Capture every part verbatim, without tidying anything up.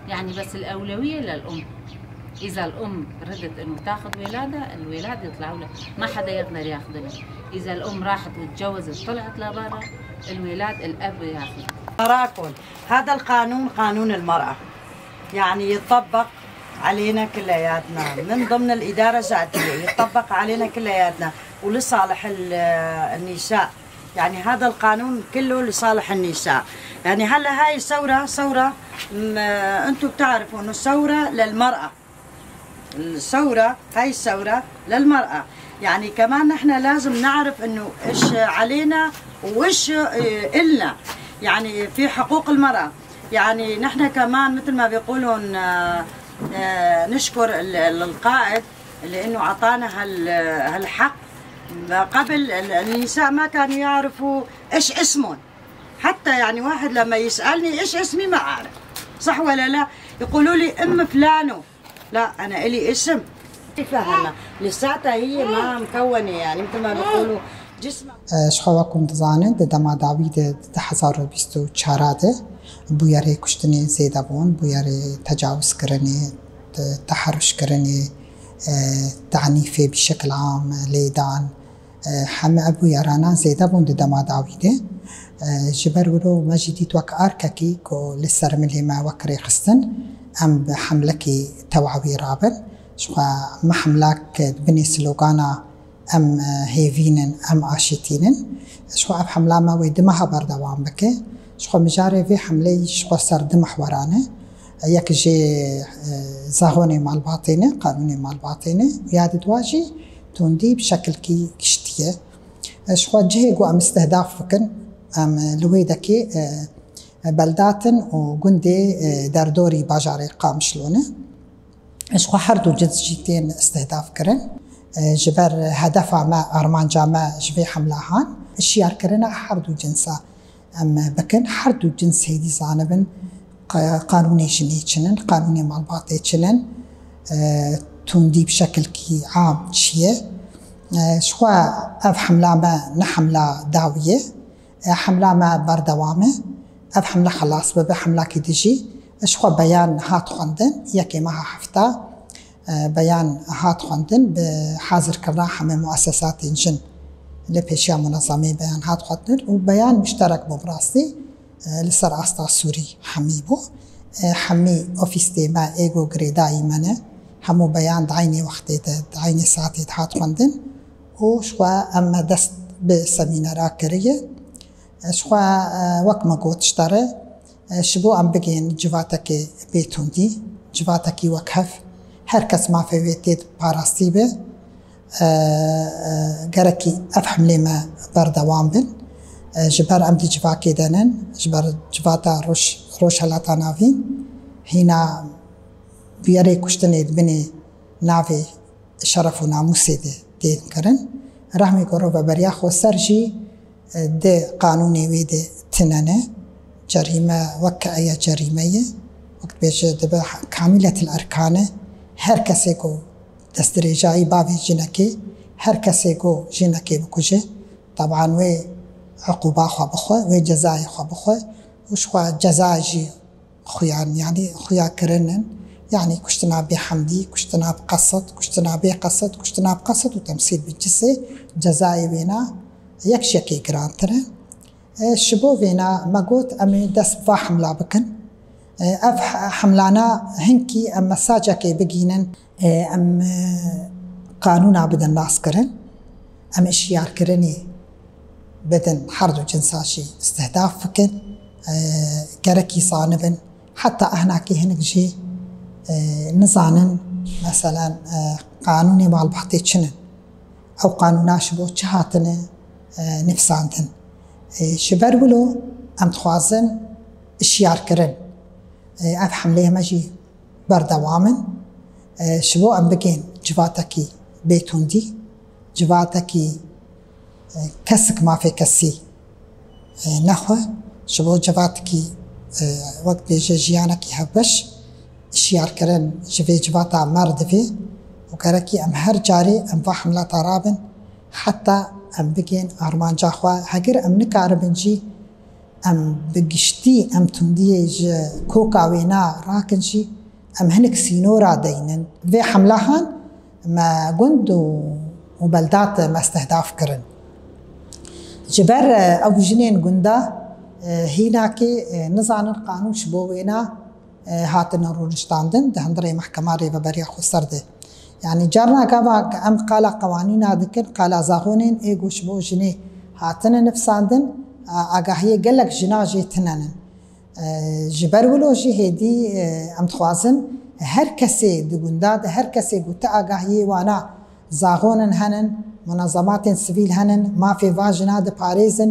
يعني بس الأولوية للأم. إذا الأم ردت إنه تاخذ ولادها، الولاد يطلعوا لها، ما حدا يقدر ياخذ لها. إذا الأم راحت وتجوزت، طلعت لبرا، الولاد الأب ياخذ. أراكم، هذا القانون قانون المرأة، يعني يطبق علينا كلياتنا من ضمن الإدارة الذاتية، يطبق علينا كلياتنا ولصالح ال-، النساء. يعني هذا القانون كله لصالح النساء. يعني هلا هاي الثورة، ثورة، م-، انتو بتعرفوا انه الثورة للمرأة. الثورة، هاي الثورة للمرأة. يعني كمان نحن لازم نعرف انه ايش علينا وايش، آه، إلنا. يعني في حقوق المرأة. يعني نحن كمان مثل ما بيقولون، آه، آه، نشكر ال-، ال-، القائد لأنه عطانا هال-، هالحق. قبل ال-، النساء ما كانوا يعرفوا إيش اسمهم. حتى يعني واحد لما يسألني إيش اسمي ما أعرف. صح ولا لا؟ يقولوا لي أم فلانو. لا، أنا إلي اسم. فاهمة؟ لساتها هي ما مكونة، يعني مثل ما بيقولوا جسمها. Ji xwe wek hûn dizanin, di dema dawî de di du hezar û bîst û çar de bûyerê kuştinê zêde bûn, bûyerê tecawizkirinê, te-, teheruşkirinê, e, tanîfê bi şekil am, lêdan, e, heme ev bûyerana zêde bûn di dema dawî de. E, ji ber wilo me jî dît wek arkekî ku li ser milê me wek rêxistin, em bi hemlekî tewawî rabin. Ji xwe me hemlak di binê slogana em, e, hêvîn in, em aşîtîn in. Ji xwe ev hemla me wê du meha berdewam bike. Ji xwe mijarê vê hemleyî ji xwe ser du mihweran e. Yek jê, e, zaxonê malbatê ne, qanûnê malbatê ne. Ya di dua jî tundî bi şekilkî giştî ye. E, ji xwe cihê ku em îstihdaf bikin, em, e, li wê dekê, e, beldat in û gundê, e, derdorî bajarê Qamişlo ne. Ji xwe her du cins jî tên îstihdaf kirin. E, ji ber hedefa me, armanca me ji vê hemla han, şiyarkirina her du cinsa em bikin. Her du cins hêdî zanibin, qa-, qanûnê jinê çi nin, qanûnê malbatê çi nin, e, tundî bi şekilkî am çi ye. E, ji xwe ev hemla me ne hemla dawî ye. E, hemla me berdewam e. Ev hemle xelas bibe, hemlakî dijî. Ji xwe beyan hat xwendin, yekê meha hefta, e, beyan hat xwendin bi hazirkirina hemê muesesatên jin. Li pêşiya munezemê beyan hat xwendin û beyan muşterek bû bi rastî, e, li ser asta Sûrî hemî bû. E, hemî ofîsê me ê ku girêdayî me ne. Hemû beyan di eynê wextê de, di eynê saetê de hat xwendin û ji xwe em me dest bi semînera kiriye. Ji xwe, e, wek me got ji te re, e, ji bo em bigihên civatekê bê tundî, civatekî wekhev, her kes mafê wê tê parastî be, e, e, gerekî ev hemlê me berdewam bin. E, ji ber em di civakê de nin, ji ber civata Roj-, Rojhelata Navîn, hîna bûyerê kuştinê di binê navê şeref û namûsê de tên kirin. Rehmê ku Rêveberiya Xweser jî, e, di qanûnê wê de tune ne. Cerîme weke eye cerîme ye. Wek dibêje dibe kamîletil erkan e. Her kesê ku destdirêjayî bavê jinekê, her kesê ku jinekê bikuje, teban wê uqûba xwe bixwe, wê cezayê xwe bixwe û ji xwe ceza jî xuyan, yanî xuya kirin in. Yanî kuştina bêhemdî, kuştina bi qesd, kuştina bê qesd, kuştina bi qesd û temsîl bi cisê cezayê wêna yek ji yekê girantir e. E, ji bo vêna me got em ê dest bi va hemla bikin. E, ev he-, hemlana hinkî em mesajekê bigînin. E, em, e, qanûna bidin naskirin. Em hişyarkirinê bidin her du cinsa jî îstihdaf bikin. E, gerekî zanibin. Heta ehnakî hinek jî, e, nizanin, meselen, e, qanûnê malbatê çi ne? Ew qanûna ji bo çi hatine, e, nivîsandin? E, ji ber wilo em dixwazin hişyarkirin. E, ev hemleyê me jî berdewam in. E, ji bo em bigên civatekî bê tundî, civatekî, e, kesik mafê kesî, e, nexwe, ji bo civatekî, e, wek bêje jiyanekî hevbeş, şiyarkirin ji vê civata me re divê û gerekî em her carê em va hemlata rabin, heta em bigên armanca xwe. Heger em nikaribin jî, em bi giştî em tundiyê ji koka wêna rakin jî, em hinek sînora deynin. Vê hemlahan me gund û, û beldat me stehdaf kirin. Ji ber, e, ew jinên gunda, e, hînakê, e, nizanin qanûn ji bo wêna, e, hatine rûniştandin di hundirê Mehkema Rêveberiya Xweser de. Yanî carna gava em qala qewanîna dikin, qala zaxonên ê ku ji bo jinê hatine nifsandin, a-, agahiyê gelek jina jê tune nin. E, ji ber wilo jî hêdî, e, em dixwazin her kesê di gunda de, her kesê ku ti agahiyê wana zaxonin henin, munezematên sivîl henin, mafê va jina diparêzin,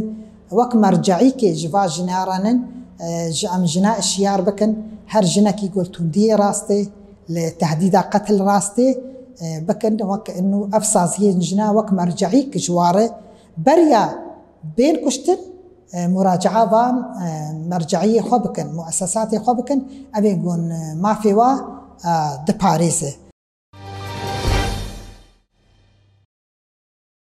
wek merceîkê ji va jina re nin, e, ji em jina işyar bikin, her jinekî ku li tundiyê rastê, li tehdîda qetil rastê, e, bikin, wek inu ev saziyên jina wek merceîk ji wa re beriya bên kuştin, e, muracaa van, e, merceiyê xwe bikin, muessesatê xwe bikin, evê gon, e, mafê wa, e, diparêze.